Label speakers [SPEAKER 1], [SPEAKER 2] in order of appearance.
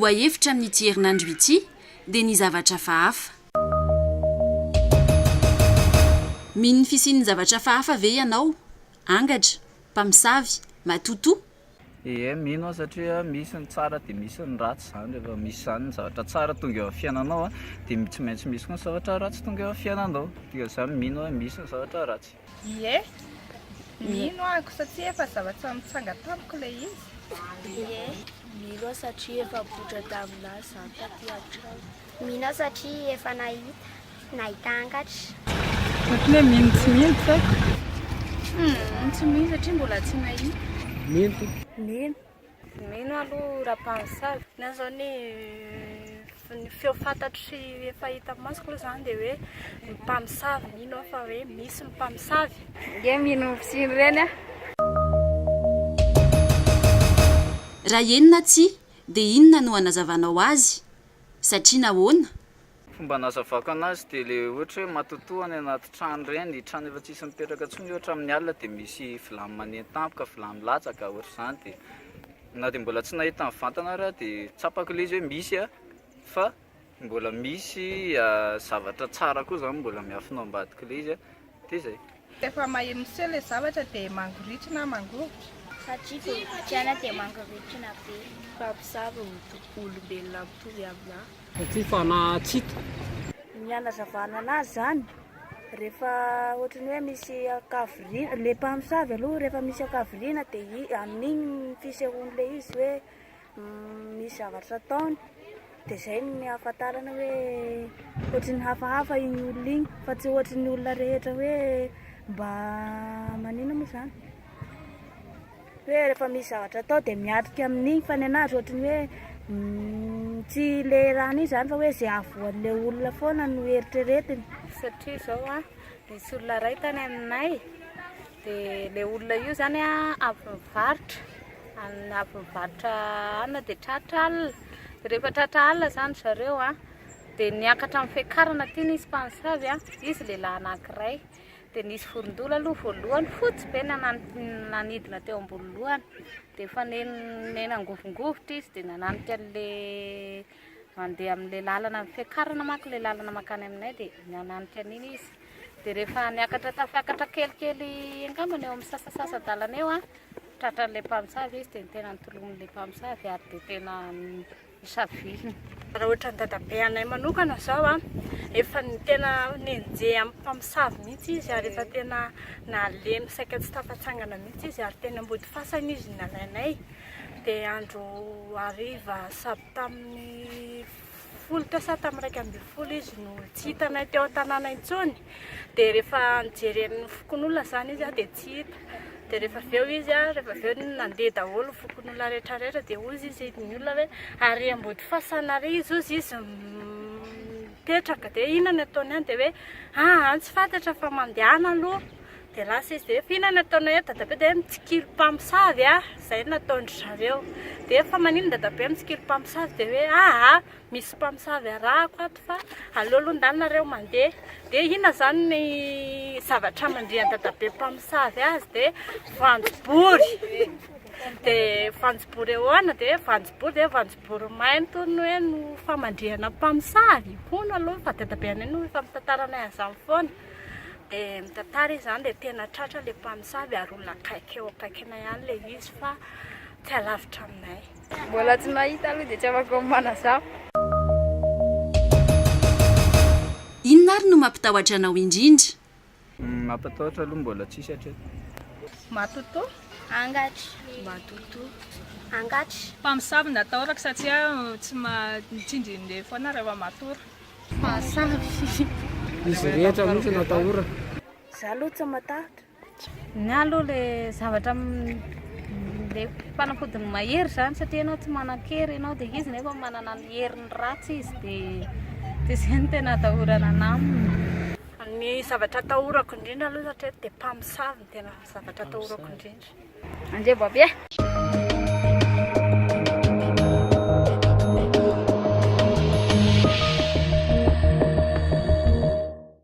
[SPEAKER 1] lohahevitra amin'ity herinandro ity dia ny zavatra hafahafa. Mino ny fisian'ny zavatra hafahafa ve ianao? Angatra, mpamosavy, matotoa?
[SPEAKER 2] Ie, mino aho satria misy ny tsara dia misy ny ratsy izany, rehefa misy izany ny zavatra tsara tonga eo amin'ny fiainanao an, dia tsy maintsy misy koa ny zavatra ratsy tonga eo amin'ny fiainanao, dikan'izany mino aho hoe misy ny zavatra ratsy.
[SPEAKER 3] Ie, mino aho satria efa zavatra nitranga tamiko ilay izy.
[SPEAKER 4] Ie, mino aho satria efa nipoitra taminà izany taty an-trano.
[SPEAKER 5] Mino aho satria efa nahita, nahita angatra.
[SPEAKER 6] Ohatry ny hoe mino tsy mino tsy haiko.
[SPEAKER 7] Humm tsy mino satria mbola tsy nahita.
[SPEAKER 8] Mino tompoko.
[SPEAKER 4] Mino.
[SPEAKER 7] Mino aloha raha mpamosavy.
[SPEAKER 9] Ny ahy zao ny ny feo fantatro sy efa hita masoko aloha zany dia hoe ny mpamosavy, mino aho fa hoe misy ny mpamosavy.
[SPEAKER 7] Nge mino fisiany ireny aho.
[SPEAKER 1] Raha eny na tsia, dia inona no hanazavanao azy? Satria nahoana?
[SPEAKER 2] Fomba anazavako anazy dia le ohatra hoe matotoa any anaty trano ireny, trano efa tsisy mipetraka intsony ohatra amin'ny alina dia misy vilany maneno tampoka, vilany milatsaka ohatr'izany dia na dia mbola tsy nahita mivantana ary aho dia tsapako ilay izy hoe misy a fa mbola misy zavatra tsara koa izany mbola miafina ao ambadik'ilay izy a dia izay.
[SPEAKER 3] Rehefa maheno miseho ilay zavatra dia mangoritrina mangovitra.
[SPEAKER 5] Satria vao vitrana dia mangoritrina be.
[SPEAKER 4] Mpamosavy ny olombelona mitovy aminà.
[SPEAKER 8] Satria fanahy tsy hita.
[SPEAKER 4] Ny hanazavana anazy zany, rehefa ohatran'ny hoe misy ankaviriana, le mpamosavy aloha rehefa misy ankaviriana dia i- amin'igny ny fisehoan'ilay izy hoe misy zavatra ataony, dia zay no ahafantarana hoe ohatran'ny hafahafa igny olona igny fa tsy ohatran'ny olona rehetra hoe mba maninona moa zany? Hoe rehefa misy zavatra atao dia miatrika amin'iny fa ny anazy ohatry ny hoe tsy le rano iny izany fa hoe izay hahavoan'ilay olona foana no eritreretiny.
[SPEAKER 7] Satria izao an, nisy olona iray tany aminay dia ilay olona io izany an avy nivarotra, avy nivarotra hanina dia tratra alina, dia rehefa tratra alina izany zareo an, dia niakatra amin'ny fiakarana aty nisy mpamosavy an, izy lehilahy anankiray. Dia nisy vorondolo aloha voalohany fotsy be nanidina teo ambony lohany. Dia efa nenangovingovitra izy dia nananika an'ilay mandeha amin'ilay lalana fiakarana manko ilay lalana mankany aminay dia nananika an'iny izy. Dia rehefa niakatra tafiakatra kelikely angambany eo amin'ny sasasasa-dalana eo an, tratran'ilay mpamosavy izy dia tena notolomin'ilay mpamosavy ary dia tena Savilina.
[SPEAKER 9] Raha ohatran'ny dadabe anay manokana izao an, efa tena nenjehan'ny mpamosavy mihitsy izy ary efa tena nalemy saika tsy tafatsangana mihitsy izy ary teny ambody fasana izy nalainay. Dia andro hariva sahabo tamin'ny folo teo sa tamin'ny 11 izy no tsy hitanay teo an-tanàna intsony. Dia rehefa nijeren'ny fokonolona izany izy dia tsy hita. Dia rehefa avy eo izy, rehefa avy eo nandeha daholo ny fokonolona rehetra rehetra dia hozy izy ny olona hoe ary ambody fasana ary izy hozy izy mipetraka dia inona no ataony any dia hoe aa tsy fantatra fa mandehana aloha dia lasa izy dia inona no ataonao eto dadabe dia mitsikilo mpamosavy aho izay no nataon-dry zareo dia fa maninona dadabe mitsikilo mpamosavy dia hoe aa Misy mpamosavy arahako ato fa aleo aloha ndany nareo mandeha. Dia inona izany ny zavatra amandrian'i dadabe mpamosavy azy dia voanjobory. Dia voanjobory ahoana? Dia voanjobory dia voanjobory mainty hono hoe no famandrihana mpamosavy hono aloha fa dadabe anay no efa mitantara anay an'izany foana. Dia mitantara izy izany dia tena tratra ilay mpamosavy ary olona akaiky eo akaikinay ihany ilay izy fa tsy alavitra aminay.
[SPEAKER 7] Mbola tsy nahita aloha dia tsy afaka manazava.
[SPEAKER 1] Inona ary no mampitahotra anao indrindra?
[SPEAKER 2] Mampatahotra aloha mbola tsisy hatreto.
[SPEAKER 3] Matotoa.
[SPEAKER 5] Angatra.
[SPEAKER 4] Matotoa.
[SPEAKER 5] Angatra.
[SPEAKER 6] Mpamosavy no atahorako satria tsy mitsindrindeha foana rehefa matory.
[SPEAKER 7] Mpamosavy.
[SPEAKER 8] Izy rehetra mihitsy no atahorana.
[SPEAKER 4] Za aloha tsy matahotra.
[SPEAKER 7] Ny ahy aloha le zavatra le fanafodiny mahery zany satria ianao tsy manan-kery ianao dia izy nefa manana ny heriny ratsy izy dia dia izay no tena atahorana an'aminy.
[SPEAKER 9] Ny zavatra atahorako indrindra aloha satria dia mpamosavy no tena zavatra atahorako indrindra.
[SPEAKER 7] Anjebo aby e!